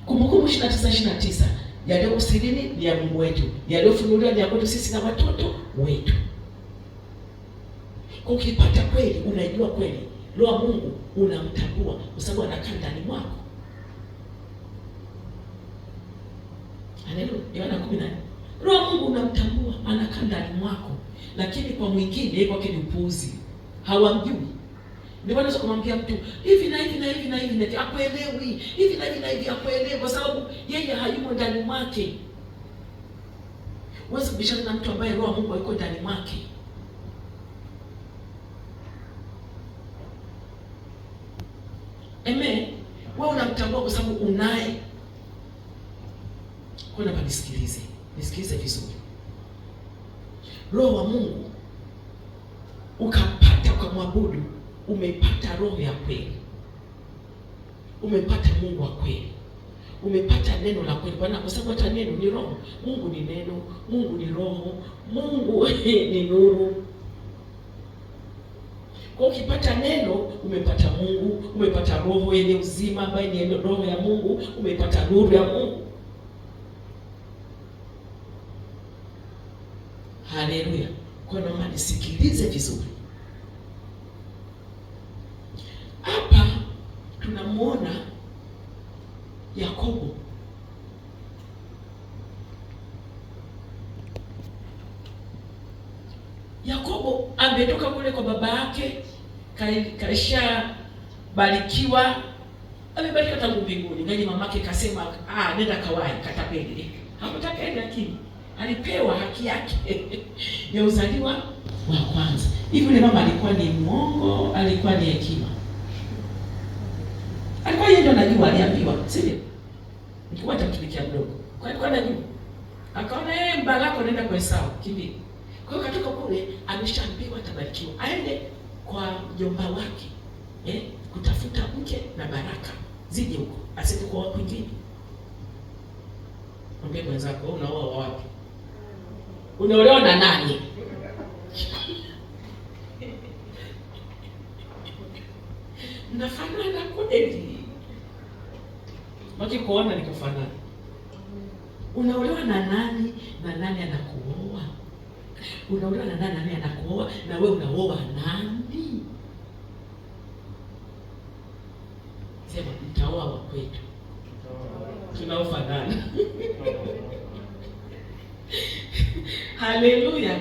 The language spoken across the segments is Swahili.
Kumbukumbu 29:29, yaliyo sirini ni ya Mungu wetu, yaliyofunuliwa ni ya kwetu sisi na watoto wetu. Kwa ukipata kweli, unaijua kweli Roho wa Mungu unamtambua kwa sababu anakaa ndani mwako. Haleluya. Yohana 14. Roho wa Mungu unamtambua, anakaa ndani mwako, lakini kwa mwingine yeye kwake ni upuuzi, hawamjui. Ndio maana unaweza kumwambia mtu hivi na hivi na hivi na hivi na akuelewi, hivi na hivi na hivi akuelewi, kwa sababu yeye hayumo ndani mwake. Huwezi kubishana na mtu ambaye Roho wa Mungu hayuko ndani mwake. Amen. Wewe unamtambua kwa sababu unaye. Kwa nini nisikilize? Nisikilize vizuri. Roho wa Mungu ukampata ukamwabudu, umepata roho ya kweli, umepata Mungu wa kweli, umepata neno la kweli. Bwana, kwa sababu hata neno ni roho. Mungu ni neno, Mungu ni roho, Mungu ni nuru. Kwa ukipata neno umepata Mungu, umepata roho yenye uzima ambaye ni roho ya Mungu, umepata nuru ya Mungu. Haleluya! Kwa naomba nisikilize vizuri. Hapa tunamuona Yakobo Yakobo ametoka kule kwa baba yake, kaisha barikiwa, amebarikiwa tangu mbinguni. Ngani mamake kasema, ah, nenda kawai katapeli. Hakutaka ende, lakini alipewa haki yake ya uzaliwa wa kwanza. Hivi yule mama alikuwa ni mwongo? Alikuwa ni hekima? Alikuwa yeye ndio anajua, aliambiwa, si ndio? Nilikuwa nitamtumikia mdogo. Kwa alikuwa anajua. Akaona yeye mbaraka nenda kwa Esau, kimbia. Kwa hiyo katoka kule ameshaambiwa atabarikiwa. Aende kwa mjomba wake, kutafuta mke na baraka zije huko, asije kwa watu wengine. Mwambie mwenzako, wewe unaoa wapi? Unaolewa na nani? Mnafanana kweli. Maki kuona ni kufanana. Unaolewa na nani na nani anakuoa? Unaolewa na nani, nani anakuoa? Na wewe unaoa nani? Sema mtaoa wa kwetu. Tunaofanana. Haleluya.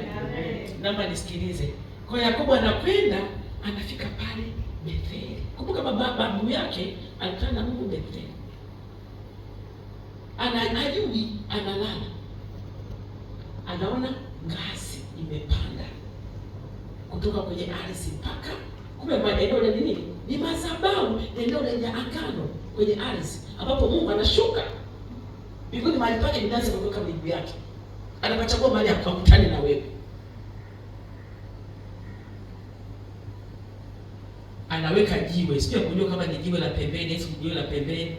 Naomba nisikilize. Kwa Yakobo anakwenda, anafika pale Betheli. Kumbuka babu yake alikutana na Mungu Betheli. Anajui analala. Anaona ngazi imepanda kutoka kwenye ardhi mpaka kumbe eneo la nini? Ni madhabahu, eneo lenye agano kwenye ardhi ambapo Mungu anashuka mbinguni, mahali pake ni lazima kuweka miguu yake. Anapachagua mahali akakutane na wewe. Anaweka jiwe, sio kujua kama ni jiwe la pembeni, sio jiwe la pembeni.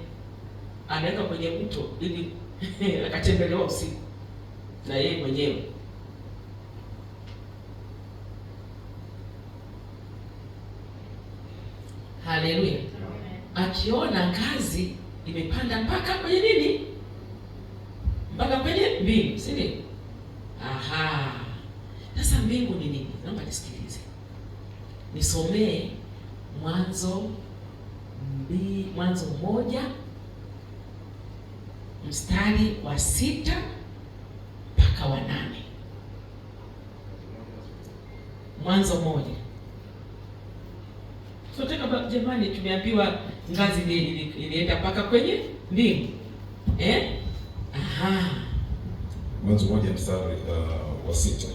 Anaweka kwenye mto ili akatembelewa usiku na yeye mwenyewe. Haleluya. Akiona ngazi imepanda mpaka kwenye nini? Mpaka kwenye mbingu, si ndio? Aha. Sasa mbingu ni nini? Naomba nisikilize. Nisomee Mwanzo 1 mstari wa 6 mpaka wa 8. Mwanzo 1. Tunataka jamani, tumeambiwa ngazi ilienda mpaka kwenye mbingu. Aha. Mwanzo 1 mstari wa 6.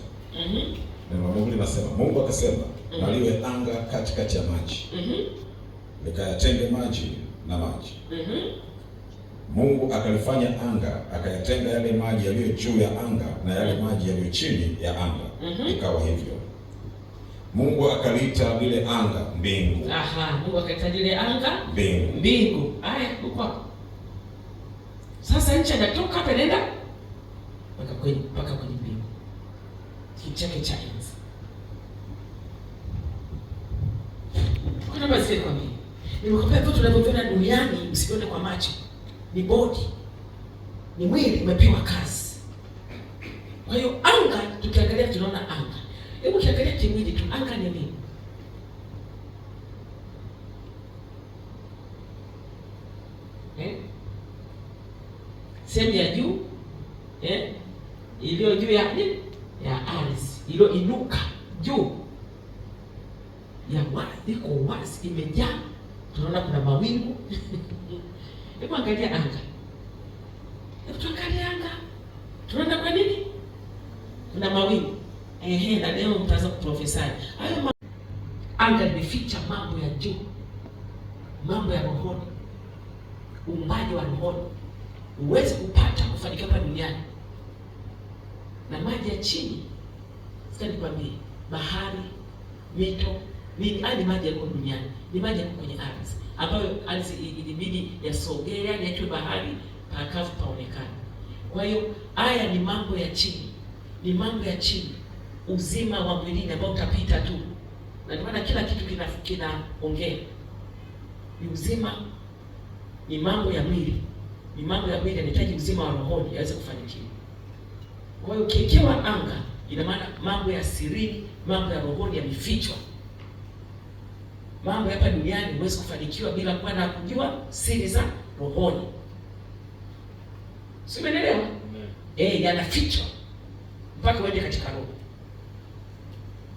Neno la Mungu linasema, Mungu akasema, na liwe anga katikati ya maji. Likayatenge maji na maji. Mungu akalifanya anga, akayatenga yale maji yaliyo juu ya anga na yale maji yaliyo chini ya anga. Ikawa hivyo. Mungu akaliita lile anga mbingu. Aha, Mungu akaliita lile anga mbingu. Mbingu. Haya, huko hapo. Sasa nchi inatoka hapa inaenda mpaka kwenye mbingu. Kiti chake cha enzi. Kuna basi kwa mimi. Nimekuambia vitu tunavyoviona duniani usione kwa macho. Ni body, ni mwili umepewa kazi. Kwa hiyo anga, tukiangalia tunaona anga. Hebu kiangalia kimwili tu, anga ni nini? Sehemu ya juu iliyo juu ya nini? Ya ardhi, iliyoinuka juu ya wazi, iko wazi, imejaa. Tunaona kuna mawingu. Hebu angalia anga. Hebu tuangalie anga. Tunaona kwa nini? Kuna mawingu. Ehe, na leo mtaanza kuprofesai. Hayo anga limeficha mambo ya juu, mambo ya rohoni, uumbaji wa rohoni. Huwezi kupata kufanikiwa hapa duniani. Na maji ya chini, sasa nikwambie, bahari, mito, nini, haya ni maji yako duniani, ni maji yako kwenye ardhi, ambayo ardhi ilibidi yasogee, yani yachwe bahari pakavu paonekane. Kwa hiyo haya ni mambo ya chini, ni mambo ya chini, uzima wa mwilini ambao utapita tu. Na ndio maana kila kitu kinaongea. Ni uzima, ni mambo ya mwili, ni mambo ya mwili yanahitaji uzima wa rohoni yaweze kufanikiwa. Kwa hiyo ukiwekewa anga, ina maana mambo ya sirini, mambo ya rohoni yamefichwa. Mambo hapa duniani huwezi kufanikiwa bila kuwa na kujua siri za rohoni. Si umeelewa? Yanafichwa mpaka uende katika roho.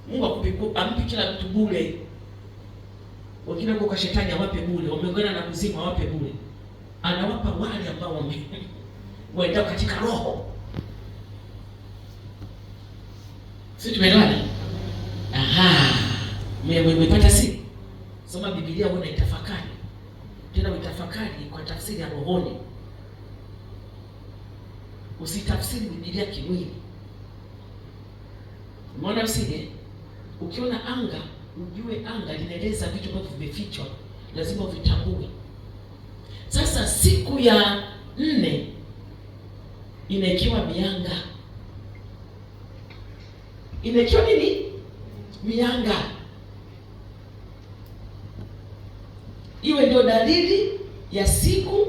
Mungu ampi kila mtu bure. Wengine kwa shetani awape bure, wameungana na kuzimu awape bure. Anawapa wale ambao waendao katika roho. Sisi tumeelewana? Aha. Mmepata siri? Soma Biblia wewe unaitafakari. Tena uitafakari kwa tafsiri ya rohoni. Usitafsiri Biblia kimwili. Umeona usije? Ukiona anga, ujue anga linaeleza vitu ambavyo vimefichwa, lazima uvitambue. Sasa siku ya 4 inaekiwa mianga. Inaekiwa nini? Mianga. Iwe ndio dalili ya siku,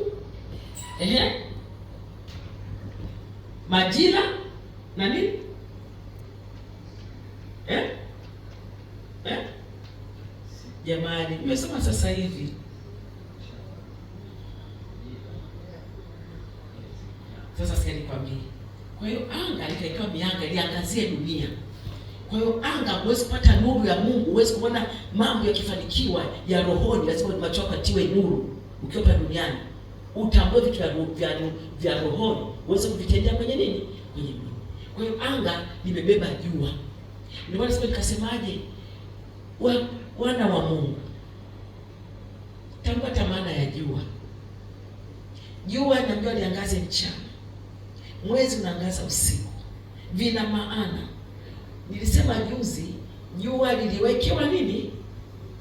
majira na nini? Jamani, nimesoma sasa hivi. Sasa sikia nikwambie. Kwa hiyo anga likaitwa mianga, liangazie dunia. Kwa hiyo anga huwezi kupata nuru ya Mungu, huwezi kuona mambo yakifanikiwa ya rohoni, lazima macho yako yatiwe nuru ukiwa hapa duniani. Utambue vitu vya rohoni, uweze kuvitendea kwenye nini? Kwenye mwili. Kwa hiyo anga limebeba jua. Ndio maana sasa nikasemaje? Wana wa Mungu, tambua maana ya jua. Jua naambiwa liangaze mchana, mwezi unaangaza usiku. Vina maana. Nilisema juzi, jua liliwekewa nini?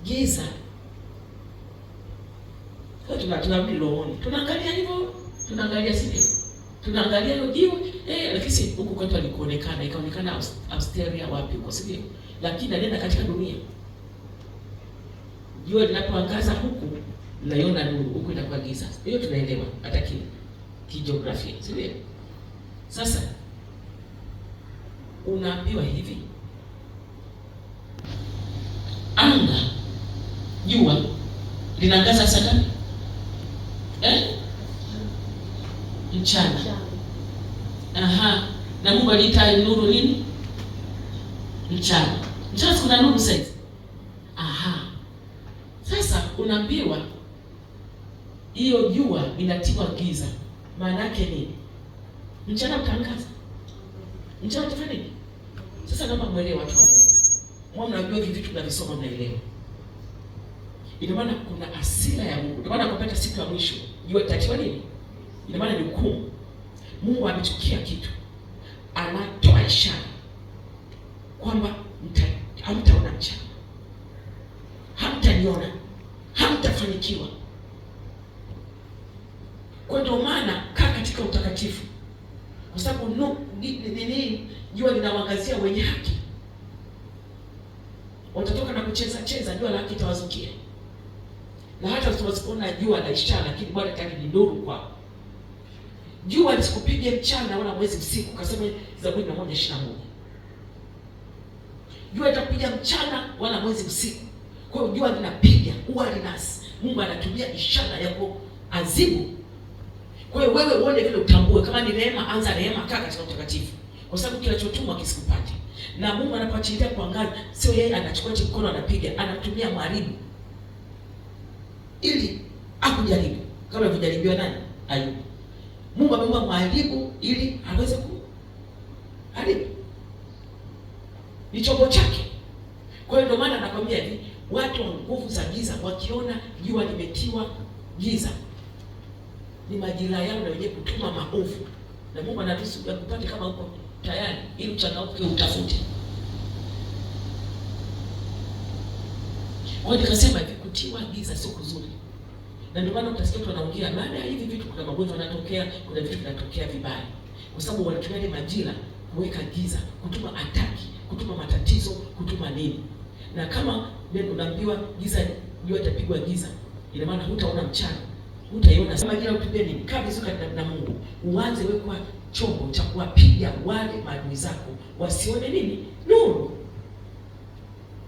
Giza. Kwa tunarudi rohoni. Tunaangalia hivyo, tunaangalia sivyo? Tunaangalia hilo jiwe, lakini si huku kwetu alikuonekana, ikaonekana Australia wapi huko, sivyo? Lakini alienda katika dunia. Jua linapoangaza huku naiona nuru, huku inakuwa giza. Hiyo tunaelewa hata kijiografia, sivyo? Sasa unaambiwa hivi, anga jua linaangaza saa ngapi? Mchana. Aha. Na Mungu aliita nuru nini? Mchana. Mchana kuna nuru sasa. Aha. Sasa unaambiwa hiyo jua inatiwa giza. Maana yake nini? Mchana utaangaza. Mchana utafanya nini? Sasa naomba muelewe watu wa Mungu. Mwa mnajua hivi vitu mnavisoma mnaelewa. Ina maana kuna hasira ya Mungu. Ndio maana akapata siku ya mwisho jua itatiwa nini? Ina maana ni hukumu. Mungu amechukia kitu. Anatoa ishara kwamba hamtaona mchana, hamtaniona, hamtafanikiwa. Kwa ndio maana kaa katika utakatifu, kwa sababu nini? Jua linawaangazia wenye haki. Watatoka na kucheza cheza, jua la haki itawazukia. Na hata wasipoona jua la ishara, lakini Bwana tayari ni nuru kwao. Jua lisikupige mchana wala mwezi usiku, kasema Zaburi 121. Jua litakupiga mchana wala mwezi usiku. Kwa hiyo jua linapiga, huwa linasi. Mungu anatumia ishara ya kuadhibu. Kwa hiyo wewe uone vile, utambue kama ni rehema, anza rehema, kaa katika utakatifu, kwa sababu kinachotumwa kisikupate. Na Mungu anapoachilia kuangaza, sio yeye anachukua mkono anapiga, anatumia mharibu ili akujaribu, kama alivyojaribiwa nani? Ayubu. Mungu ameumba mharibu ili aweze kuharibu, ni chombo chake. Kwa hiyo ndio maana anakwambia hivi, watu wa nguvu za giza wakiona jua limetiwa giza, ni majira yao na wenyewe kutuma maovu, na Mungu anaruhusu yakupate kama uko tayari, ili uchangamke utafute. Kwa hiyo nikasema hivi, kutiwa giza sio kuzuri, na ndio maana utasikia watu wanaongea baada ya hivi vitu, kuna magonjwa yanatokea, kuna vitu vinatokea vibaya, kwa sababu wanatumia ile majira kuweka giza, kutuma ataki, kutuma matatizo, kutuma nini. Na kama unaambiwa giza, jua itapigwa giza, ina maana hutaona mchana, hutaiona majira. Utupie nini? Kaa vizuri na Mungu, uanze wewe kuwa chombo cha kuwapiga wale maadui zako wasione nini? Nuru.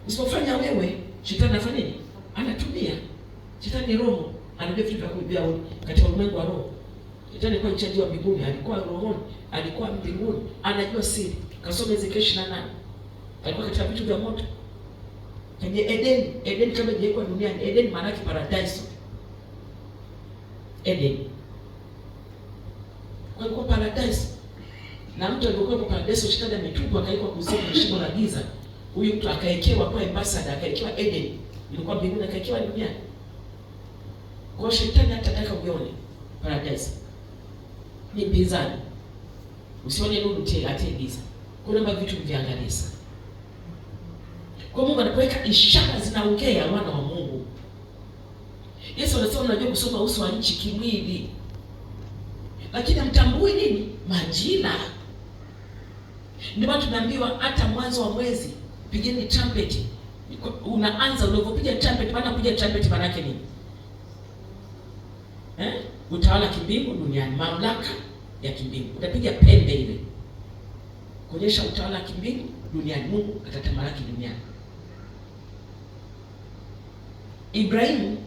Usipofanya wewe, shetani anafanya nini? Anatumia. Shetani ni roho, anajua vitu vya katika ulimwengu wa roho. Shetani alikuwa mchaji wa mbinguni, alikuwa rohoni, alikuwa mbinguni, anajua siri. Kasoma Ezekieli 28. Alikuwa katika vitu vya moto. Kwenye Edeni, Edeni kama ingekuwa duniani, Edeni maana yake paradise. Eden. Kwa hiyo paradise. Na mtu alikuwa kwa paradise, shetani ametupwa akaikwa kuzimu kwenye shimo la giza. Huyu mtu akaekewa kwa ambassador, akaekewa Eden. Ilikuwa mbinguni, akaekewa duniani. Kwa shetani hatataka uione paradise. Ni mpinzani. Usione nuru tie atie giza. Kuna vitu viangalie sana. Kwa Mungu anapoweka ishara zinaongea wana wa Mungu. Yesu anasema unajua kusoma uso wa nchi kimwili, lakini hamtambui nini? Majira. Ndio maana tunaambiwa hata mwanzo wa mwezi pigeni trumpet. Unaanza unapopiga trumpet, maana kupiga trumpet maana yake nini? Utawala kimbingu duniani, mamlaka ya kimbingu. Utapiga pembe ile kuonyesha utawala kimbingu duniani, Mungu atatamalaki duniani. Ibrahimu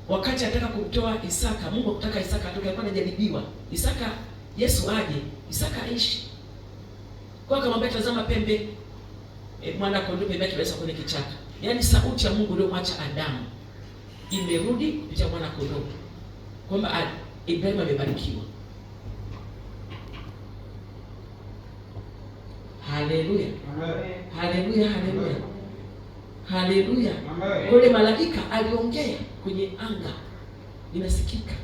wakati anataka kumtoa Isaka, Mungu akutaka Isaka atoke, alikuwa anajaribiwa. Isaka, Yesu aje, Isaka aishi. Kwa akamwambia tazama pembe mwana kondoo pembe yake imewekwa kwenye kichaka. Yaani sauti ya Mungu iliyomwacha Adamu imerudi kupitia mwana kondoo. Kwamba Ibrahimu amebarikiwa. Haleluya. Haleluya, haleluya. Haleluya. Yule malaika aliongea kwenye anga, inasikika.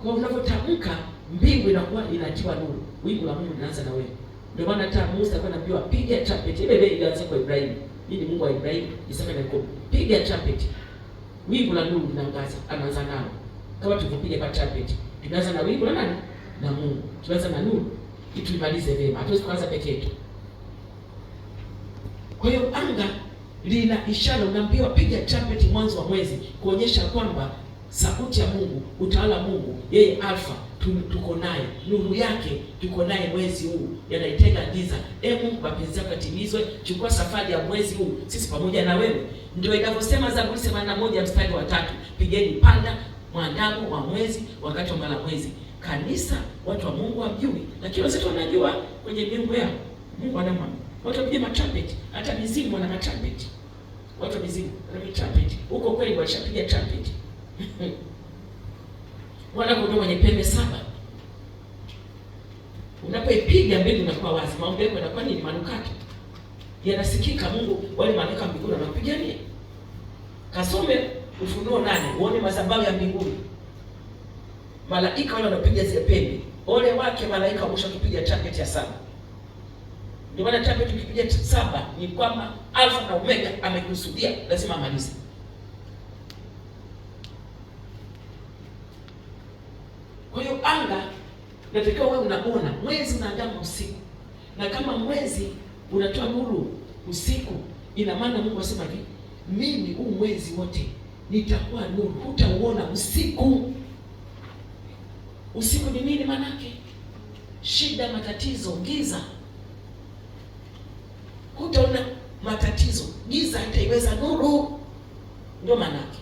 Kwa unapotamka mbingu inakuwa inatiwa nuru. Wingu la Mungu linaanza na wewe. Ndio maana hata Musa alikuwa anaambiwa piga trumpet. Ile ile ilianza kwa Ibrahimu. Mimi ni Mungu wa Ibrahimu, Isaka na Yakobo. Piga trumpet. Wingu la nuru linaangaza, anaanza nalo. Kama tulivyopiga kwa trumpet. Tunaanza na wingu la nani? Na Mungu. Tunaanza na nuru ili tuimalize vyema. Hatuwezi kuanza peke yetu. Kwa hiyo anga lina ishara, unaambiwa piga trumpet mwanzo wa mwezi kuonyesha kwamba sauti ya Mungu, utawala Mungu, yeye Alfa, tuko naye, nuru yake tuko naye mwezi huu, yanaitenga giza. Mungu, mapenzi yako yatimizwe. Chukua safari ya mwezi huu, sisi pamoja na wewe. Ndio inavyosema Zaburi 81 mstari wa 3, pigeni panda mwandamo wa mwezi wakati wa mara mwezi. Kanisa, watu wa Mungu hawajui, lakini wenzetu wanajua kwenye miungu yao. Mungu anamwambia watu wapige matrumpet, hata mizimu wana matrumpet. Watu wa mizimu wana matrumpet. Huko kweli walishapiga trumpet. Mwana kondoo mwenye pembe 7. Unapoipiga mbingu inakuwa wazi, maombi yako yanakuwa ni manukato. Yanasikika Mungu, wale malaika mbinguni wanapigania. Kasome Ufunuo 8 uone madhabahu ya mbinguni. Malaika wale wanapiga zile pembe. Ole wake malaika wa mwisho akipiga trumpet ya 7. Ndio maana trumpet ukipiga 7 ni kwamba Alfa na Omega amekusudia lazima amalize. Kwa hiyo anga natakiwa wewe unaona mwezi unaandama usiku. Na kama mwezi unatoa nuru usiku, ina maana Mungu asema hivi, mimi huu mwezi wote nitakuwa nuru, hutauona usiku. Usiku ni nini manake? Shida, matatizo, giza. Hutaona matatizo, giza itaiweza nuru, ndio manake.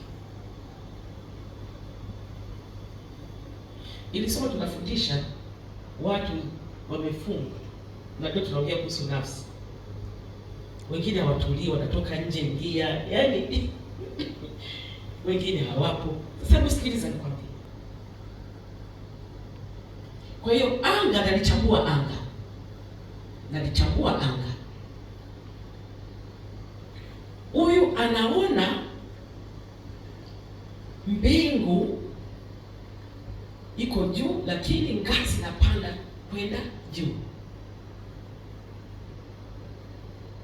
Ili somo tunafundisha watu wamefunga, na ndio tunaongea kuhusu nafsi. Wengine hawatulii, wanatoka nje ingia, yaani wengine hawapo. Sasa msikiliza nikwambie. Kwa hiyo anga nalichambua anga, nalichambua anga. Huyu anaona mbingu iko juu, lakini ngazi inapanda kwenda juu.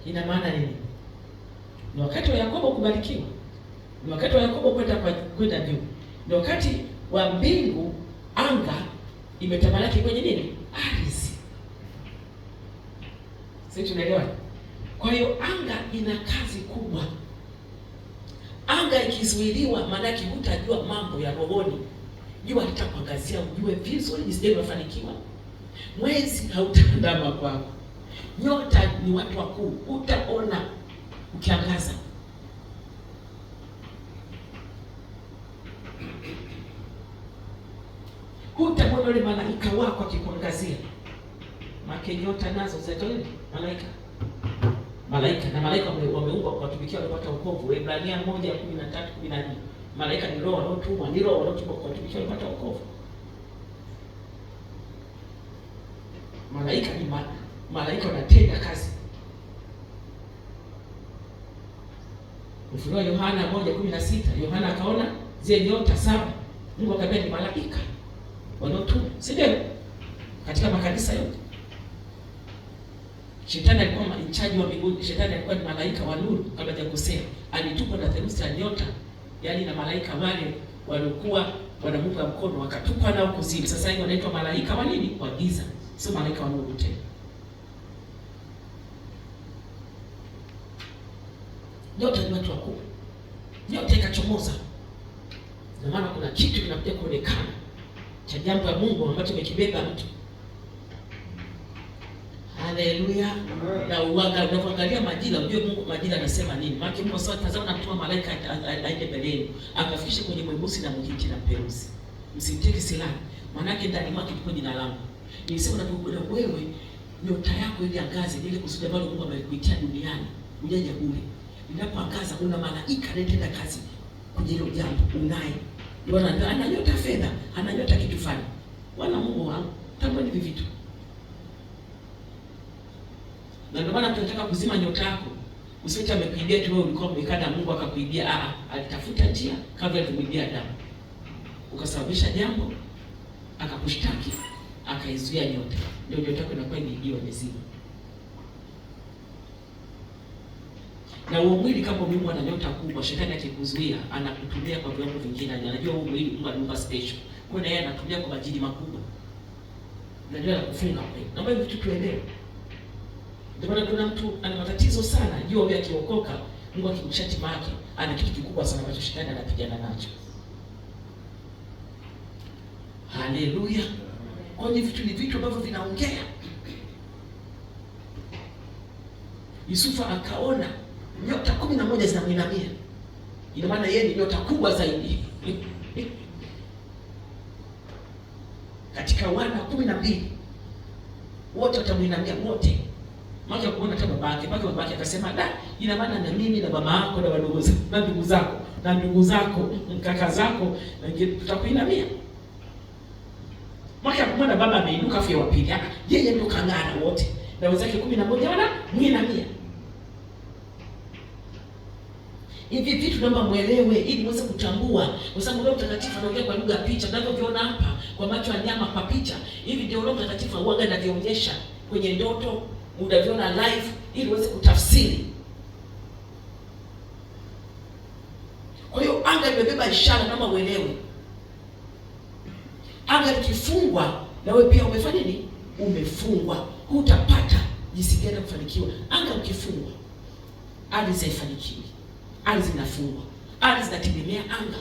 Ina maana nini? Ni wakati wa Yakobo kubarikiwa, ni wakati wa Yakobo kwenda juu, ni wakati wa mbingu, anga imetamalaki kwenye nini? Ardhi. Sisi tunaelewa? Kwa hiyo anga ina kazi kubwa. Anga ikizuiliwa, maanake hutajua mambo ya rohoni. Jua litakuangazia ujue vizuri jinsi gani unafanikiwa. Mwezi hautaandama kwako. Nyota ni watu wakuu, utaona ukiangaza. Hutamwona yule malaika wako akikuangazia. Maana nyota nazo zinaitwa nini? Malaika. Malaika na malaika wameumbwa kuwatumikia waliopata wokovu. Waebrania 1:13-14. Malaika ni roho wanaotumwa, ni roho wanaotumwa kuwatumikia waliopata wokovu. Malaika ni malaika wanatenda kazi. Ufunuo Yohana 1:16, Yohana akaona zile nyota 7. Mungu akamwambia ni malaika wanaotumwa, si ndio? Katika makanisa yote. Shetani alikuwa mchaji wa mbinguni, shetani alikuwa ni malaika wa nuru kabla hajakosea. Alitupwa na theluthi ya nyota, yaani na malaika wale waliokuwa wanamuunga mkono wakatupwa nao kuzimu. Sasa hivi wanaitwa malaika wa nini? Wa giza, sio malaika wa nuru tena. Nyota ni watu wakuu. Nyota ikachomoza. Na maana kuna kitu kinakuja kuonekana cha jambo la Mungu ambacho kimekibeba mtu. Haleluya. Na uaga unapoangalia majira ujue Mungu majira anasema nini. Maana Mungu sasa tazama anatuma malaika aende mbeleni akafikishe kwenye Mwebusi na Mhiti na Mperuzi. Msiteke silaha. Maana yake ndani mwake ndipo jina langu. Nilisema na wewe nyota yako ili angaze ile kusudi ambalo Mungu amekuitia duniani. Ujaje bure. Ninapoangaza una malaika anayetenda kazi kwenye hilo jambo unaye. Bwana ana nyota fedha, ana nyota kitu fulani. Bwana Mungu wangu, tambua hivi vitu. Na ndio maana tunataka kuzima nyota yako. Usiwe amekuibia tu wewe ulikuwa umekaa na Mungu akakuibia. Alitafuta njia kabla alimwibia Adamu. Ukasababisha jambo, akakushtaki, akaizuia nyota. Ndio nyota yako inakuwa imeibiwa, imezima. Na huo mwili kama umeumbwa na nyota kubwa, shetani akikuzuia anakutumia kwa viwango vingine. Anajua huo mwili Mungu aliumba special. Kwa hiyo yeye anatumia kwa majini makubwa. Najua anakufunga kweli. Naomba hivi vitu tuelewe. Ndio maana kuna mtu ana matatizo sana, jua huyu akiokoka, Mungu akimshati hatima yake, ana kitu kikubwa sana ambacho shetani anapigana nacho. Haleluya. Kwa hiyo vitu ni vitu ambavyo vinaongea. Yusufu akaona nyota 11 zinamuinamia. Ina maana yeye ni nyota kubwa zaidi. Katika wana 12 wote watamuinamia wote. Maana kuona hata babake, mpaka babake akasema da, ina maana na mimi na mama yako na wadogo zako na ndugu zako na ndugu zako kaka zako na tutakuinamia. Maana kuona baba ameinuka afu ya pili, yeye ndio kang'ara wote na wenzake 11 wana muinamia. Hivi vitu naomba muelewe ili muweze kutambua, kwa sababu Roho Mtakatifu anaongea kwa lugha picha. Tunavyoviona hapa kwa macho ya nyama kwa picha, hivi ndio Roho Mtakatifu huaga anavionyesha kwenye ndoto, unaviona live ili uweze kutafsiri. Kwa hiyo anga limebeba ishara, naomba uelewe. Anga likifungwa na wewe pia umefanya nini? Umefungwa. Hutapata jinsi gani kufanikiwa. Anga ukifungwa, ardhi haifanikiwi. Ardhi inafungwa, ardhi inategemea anga.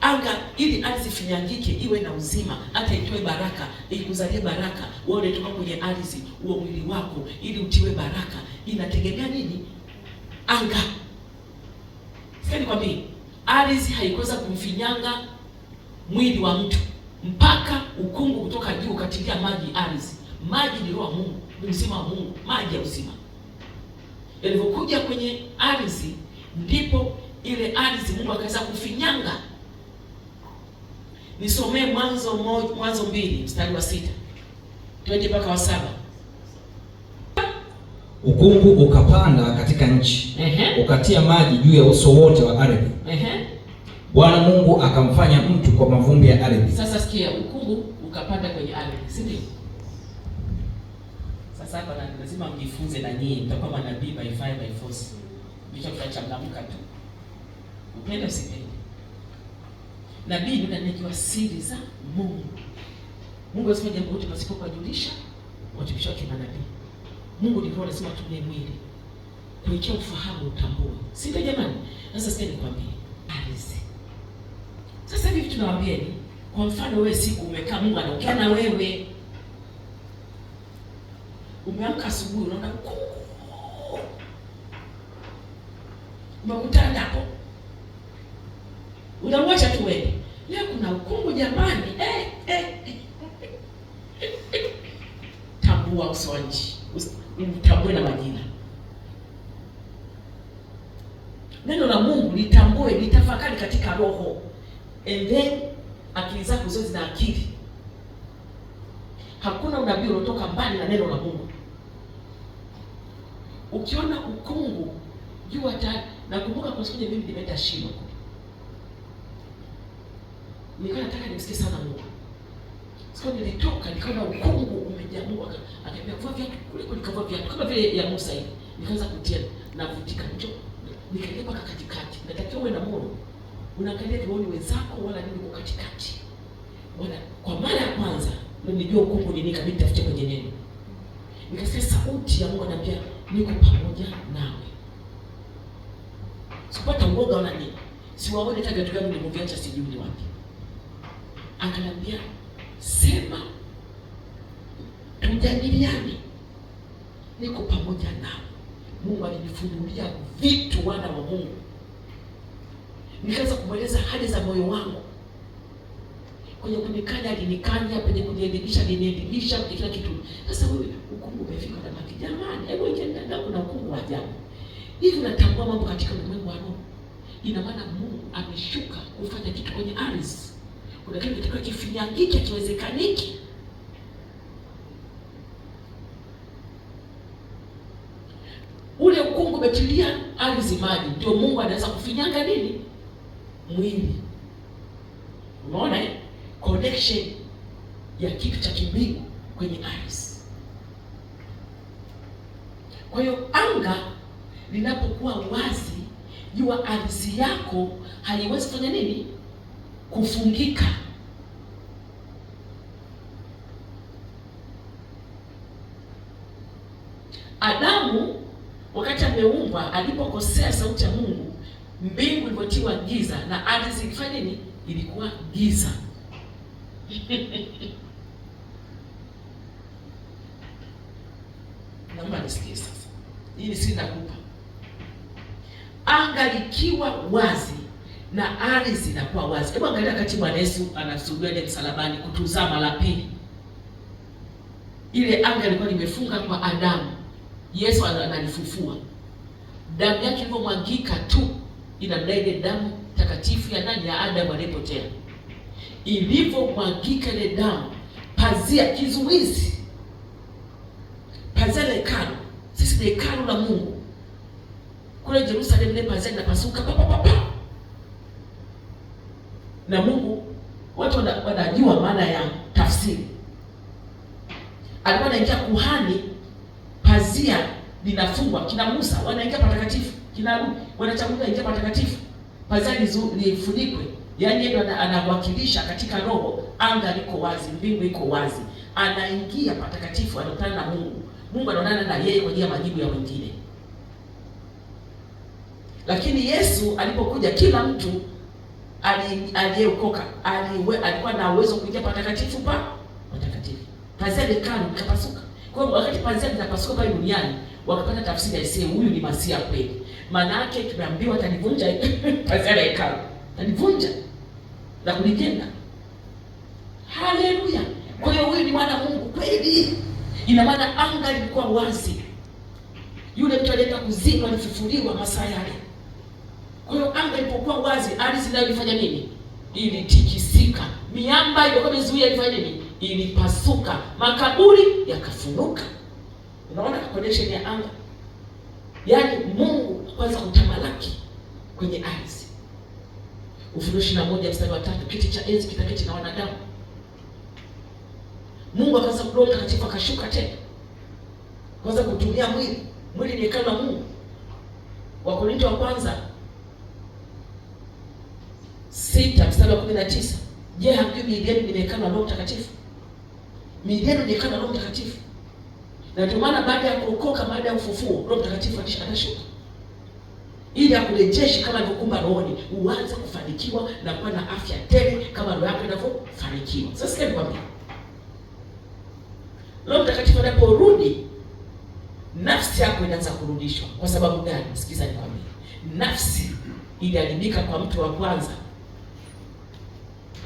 Anga ili ardhi ifinyangike iwe na uzima, hata itoe baraka, ikuzalie baraka, wewe unatoka kwenye ardhi, huo mwili wako ili utiwe baraka, inategemea nini? Anga. Sikia nikwambie, ardhi haikuweza kumfinyanga mwili wa mtu mpaka ukungu kutoka juu ukatilia maji ardhi. Maji ni roho wa Mungu, ni uzima wa Mungu, maji ya uzima. Yalivyokuja kwenye ardhi, ndipo ile ardhi Mungu akaweza kufinyanga. Nisomee Mwanzo 2 mstari wa 6 twende mpaka wa 7. Ukungu ukapanda katika nchi, ukatia maji juu ya uso wote wa ardhi. Bwana Mungu akamfanya mtu kwa mavumbi ya ardhi. Sasa sikia, ukungu ukapanda kwenye ardhi, si ndio? Sasa hapa lazima mjifunze na nyinyi, mtakuwa manabii by fire by force. Vichwa vitachangamka tu. Upende usipende. Nabii ni anayejua siri za Mungu. Mungu asifanye jambo lolote pasipo kuwajulisha watumishi wake manabii. Mungu ndivyo anasema tumie mwili kuwekea ufahamu utambue, si ndio jamani? Sasa sikia nikwambie, ardhi. Sasa hivi tunawaambieni, kwa mfano wewe siku umekaa, Mungu anaongea na wewe. Umeamka asubuhi unaona ukungu. Umekutana hapo. Unamwacha tu wewe. Leo kuna ukungu jamani. Tambua uso wa nchi. Utambue na majira. Neno la Mungu litambue, litafakari katika roho. And then akili zako zote zina akili. Hakuna unabii unaotoka mbali na neno la Mungu. Ukiona ukungu jua tayari. Nakumbuka kwa siku mimi nimeenda Shilo. Nilikuwa nataka nimsikie sana Mungu. Siku nilitoka nikaona ukungu umejaa. Mungu akaniambia vua viatu, kuliko nikavua viatu kama vile ya Musa hivi. Nikaanza kutia navutika njoo. Nikaingia mpaka katikati. Natakiwa uwe na moyo. Unaangalia vioni wenzako wala nini uko katikati. Bwana, kwa mara ya kwanza ndio nilijua ukungu ni nini, kabidi nitafute kwenye neno. Nikasikia sauti ya Mungu ananiambia niko pamoja nawe. Sikupata uoga wala nini. Siwaone hata viatu vyangu nilivyoviacha sijui ni wapi. Akaniambia sema tujadiliane, niko pamoja nawe. Mungu alinifunulia vitu, wana wa Mungu. Nikaanza kumweleza hali za moyo wangu. Kwenye kunikanya alinikanya, kwenye kunielimisha alinielimisha, kwenye kila kitu. Sasa wewe ukungu umefika na maki, jamani, hebu ingia ndani, kuna ukungu wa ajabu. Hivi unatambua mambo katika ulimwengu wa roho. Ina maana Mungu ameshuka kufanya kitu kwenye ardhi. Kuna kitu kitakuwa kifinyangike, kiwezekaniki. Ule ukungu umetilia ardhi maji, ndio Mungu anaweza kufinyanga nini? Mwili. Umeona Connection ya kitu cha kimbingu kwenye ardhi. Kwa hiyo anga linapokuwa wazi, jua ardhi yako haiwezi kufanya nini? Kufungika. Adamu wakati ameumbwa, alipokosea sauti ya Mungu, mbingu ilipotiwa giza na ardhi ilifanya nini? Ilikuwa giza. Naomba nisikie sasa. Hii si nakupa. Anga likiwa wazi na ardhi inakuwa wazi. Hebu angalia wakati Bwana Yesu anasulubiwa ile msalabani kutuzama mara pili. Ile anga ilikuwa limefunga kwa Adamu. Yesu analifufua. Damu yake ilipomwagika tu inamdai ile damu takatifu ya nani? Ya Adamu aliyepotea. Ilipomwagika ile damu, pazia kizuizi, pazia la hekalu, sisi ni hekalu la Mungu. Kule Yerusalemu ile pazia inapasuka pa pa pa. Na Mungu, watu wanajua maana ya tafsiri. Alikuwa anaingia kuhani, pazia linafungwa. Kina Musa wanaingia patakatifu, kina Haruni wanachaguliwa ingia patakatifu, pazia lifunikwe. Yaani yeye anawakilisha katika roho, anga liko wazi, mbingu iko wazi. Anaingia patakatifu, anakutana na Mungu. Mungu anaonana na yeye kwa ajili ya majibu ya wengine. Lakini Yesu alipokuja, kila mtu aliyeokoka alikuwa na uwezo kuingia patakatifu pa patakatifu. Pazia hekalu likapasuka. Kwa hiyo wakati pazia linapasuka pale duniani, wakapata tafsiri ya Isaya, huyu ni Masia kweli. Maana yake tumeambiwa atalivunja pazia la hekalu. Atalivunja na kulijenga. Haleluya. Kwa hiyo huyu ni mwana Mungu kweli. Ina maana anga lilikuwa wazi. Yule mtu alienda kuzimu alifufuliwa masaa yale. Kwa hiyo anga ilipokuwa wazi, ardhi nayo ilifanya nini? Ilitikisika. Miamba iliyokuwa imezuia ilifanya nini? Ilipasuka. Makaburi yakafunuka. Unaona connection ya anga? Yaani Mungu kwanza kutamalaki kwenye ardhi. Ufunuo 21 mstari wa 3, kiti cha enzi kitaketi na wanadamu. Mungu akaanza Roho Mtakatifu akashuka tena. Kwanza kutumia mwili. Mwili ni kama Mungu. Wakorintho wa kwanza 6 mstari wa 19. Je, hamjui miili yenu ni hekalu la Roho Mtakatifu? Miili yenu ni hekalu la Roho Mtakatifu. Na ndio maana baada ya kuokoka, baada ya ufufuo, Roho Mtakatifu atashuka ili akurejeshe kama alivyokumba rohoni, uanze kufanikiwa na kuwa na afya tele kama roho yako inavyofanikiwa. Sasa sikia nikwambie, Roho Mtakatifu anaporudi, nafsi yako inaanza kurudishwa. Kwa sababu gani? Sikiza nikwambie, nafsi iliharibika kwa mtu wa kwanza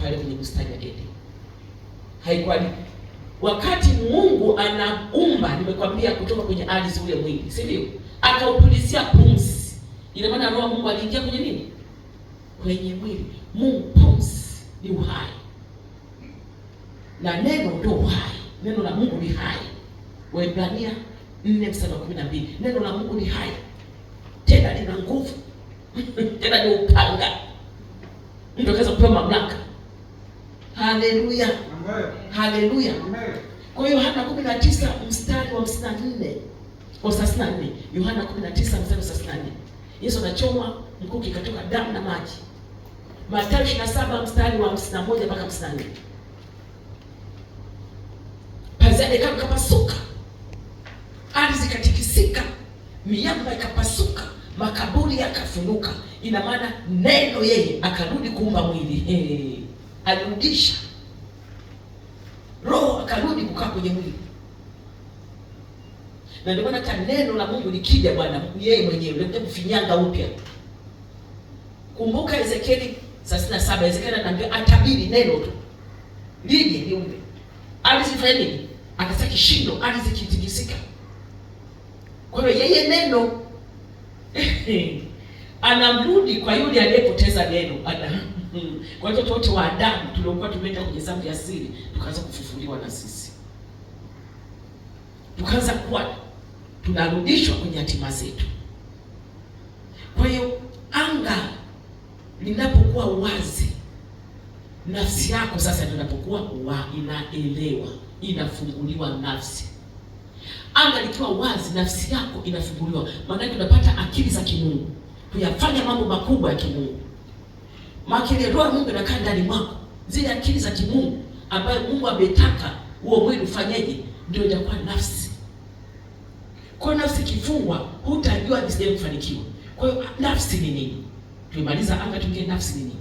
pale kwenye bustani ya Eden. Haikuwa wakati Mungu anaumba, nimekwambia, kutoka kwenye ardhi ule mwili, si ndio? Akaupulizia pumzi. Ina maana roho Mungu aliingia kwenye nini? Kwenye mwili. Mungu, pumzi ni uhai. Na neno ndio uhai. Neno la Mungu ni hai. Waebrania 4:12. Neno la Mungu ni hai. Tena lina nguvu. Tena ni upanga. Mtu akaweza kupewa mamlaka. Haleluya. Haleluya. Kwa hiyo Yohana 19 mstari wa 54. Wa 34. Yohana 19 mstari wa 34. Yesu anachomwa mkuki ikatoka damu na maji. Mathayo 27 mstari wa 51 mpaka 54. Pazia hekalu ikapasuka. Ardhi ikatikisika, miamba ikapasuka, makaburi yakafunuka. Ina maana neno yeye akarudi kuumba mwili. Alirudisha roho akarudi kukaa kwenye mwili. Na ndio maana hata neno la Mungu likija, Bwana yeye mwenyewe likuja kufinyanga upya. Kumbuka Ezekieli 37, Ezekieli anaambia atabiri neno tu lije liumbe. Ardhi ifanye nini? Akasema kishindo, ardhi ikitikisika. Kwa hiyo yeye neno anamrudi kwa yule aliyepoteza neno. Kwa hiyo watoto wote wa Adamu tuliokuwa tumeenda kwenye dhambi ya asili tukaanza kufufuliwa na sisi. Tukaanza kuwa tunarudishwa kwenye hatima zetu. Kwa hiyo anga linapokuwa wazi, nafsi yako sasa ndio inapokuwa inaelewa, inafunguliwa nafsi. Anga likiwa wazi, nafsi yako inafunguliwa. Maana yake unapata akili za kimungu kuyafanya mambo makubwa ya kimungu. Maana ile roho ya Mungu inakaa ndani mwako, zile akili za kimungu ambayo Mungu ametaka huo mwili ufanyeje, ndio itakuwa nafsi. Kwa nafsi kifungwa, hutajua jinsi ya kufanikiwa. Kwa hiyo nafsi ni nini? Tumemaliza anga, tuingie nafsi ni nini?